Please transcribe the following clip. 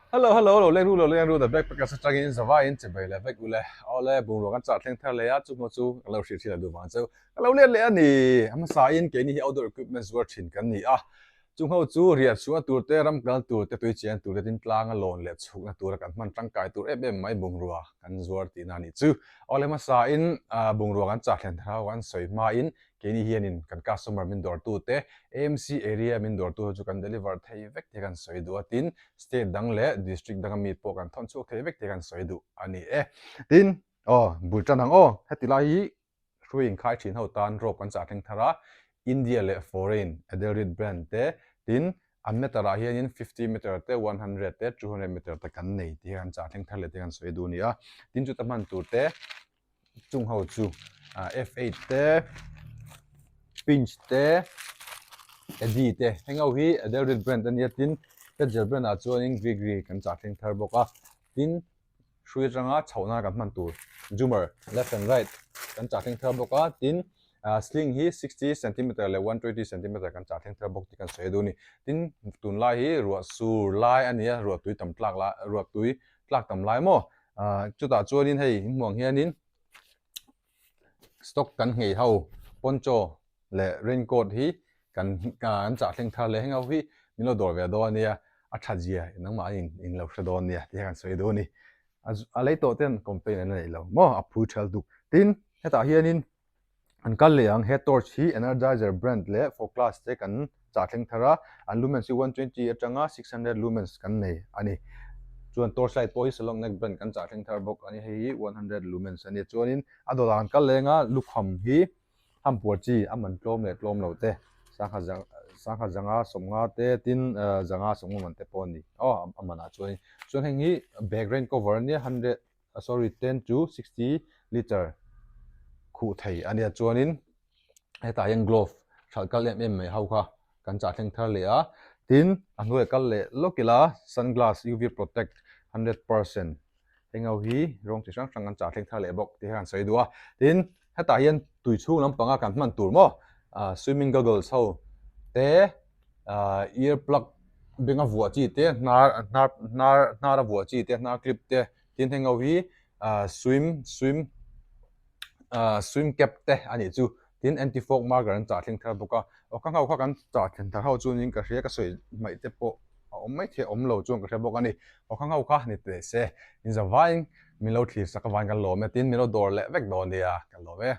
Hello hello lo leng ru lo leng ru the backpackers atangin zavai in chebei leh vek ule awle bungrua kan chah thleng thar leh a chungho chu ka lo hrilh thin a duh vang chu ka lo let leh a ni a hmasa in keini hi outdoor equipment zuar thin kan ni a chungho chu riah chhuahna tur te ram kal tur te tui chian tur te tin tlang a lawn leh chhukna tura kan hman tangkai tur em em mai bungrua kan zuar tihna a nih chu awle hmasa in bungrua kan chah thlen thar ho kan sawi hma in Keini hianin kan customer min dawrtute, AMC area min dawrtu ho chu kan deliver thei vek tih kan sawi duh a, tin state dang leh district danga mi pawh kan thawn chhuak thei vek tih kan sawi duh a ni e. Tin, aw, bul tan ang aw, heti lai hi hrui inkhai thin ho tan rope kan chah thleng thar a, India leh foreign Edelrid brand te, tin an meter ah hianin 50 meter te, 100 te, 200 meter te kan nei tih hi kan chah thleng thar leh tih kan sawi duh a ni a, tin chuta hman tur te, chung ho chu F8 te pinch te Eddie te heng ho hi Edelrid brand ania tin Petzl brand ah chuanin Grigri kan chah thleng thar bawk a tin hrui atanga chhoh nan kan hman tur jumar left and right kan chah thleng thar bawk a tin sling hi 60 centimeter leh 120 centimeter kan chah thleng thar bawk tih kan sawi duh a ni tin tunlai hi ruah sur lai ania ruah tui tam tlak lai ruah tui tlak tam lai maw ah chutah chuanin hei in hmuh ang hianin stock kan nghei ho poncho leh raincoat hi kan an chah thleng thar leh heng ho hi min lo dawr ve dawn ania a tha zia nangmah in in lo hre dawn nia tih hi kan sawi duh a ni a lei tawh ten complain an la neih lo maw a phui thal duk tin hetah hianin An kal leh ang, he torch hi Energizer brand leh Foclas te kan chah thleng thar a, an lumens hi 120 atanga 600 lumens kan nei a ni. Chuan torch light pawh hi Saloknek brand kan chah thleng thar bawk a ni, hei hi 100 lumens a ni. Chuanin a dawrah an kal leng a, lukham hi hampuar chi a man tlawm leh tlawm lo te, sangha sangha zanga sawmnga te tin zanga sawmnga man te pawh a ni aw a manah chuanin. Chuan heng hi bag rain cover a nia 100 sorry 10 to 60 liter khuh thei a nia chuanin hetah hian glove hralh kal em em mai ho kha kan chah thleng thar leh a tin a hnuaiah kal leh lawk ila sunglass UV protect 100% heng ho hi rawng chi hrang hrang kan chah thleng thar leh bawk tih kha kan sawi duh a tin hetah hian tui chhung lampanga kan hman tur maw ah swimming goggles ho te ah ear plug benga vuah chi te hnar hnar hnar hnar a vuah chi te hnar clip te tin heng ho hi ah swim swim ah swim cap te a nih chu tin anti fog marker an chah thleng thar bawk a aw kha ho kha kan chah thlen thar ho chuanin ka hria ka sawi hmaih te pawh a awm maithei a awm lo chuan ka hre bawk a ni aw kha ho kha ni teh se in zavaiin min lo thlir sak avangin kan lawm e tin min lo dawr leh vek dawn nia kan lawm e.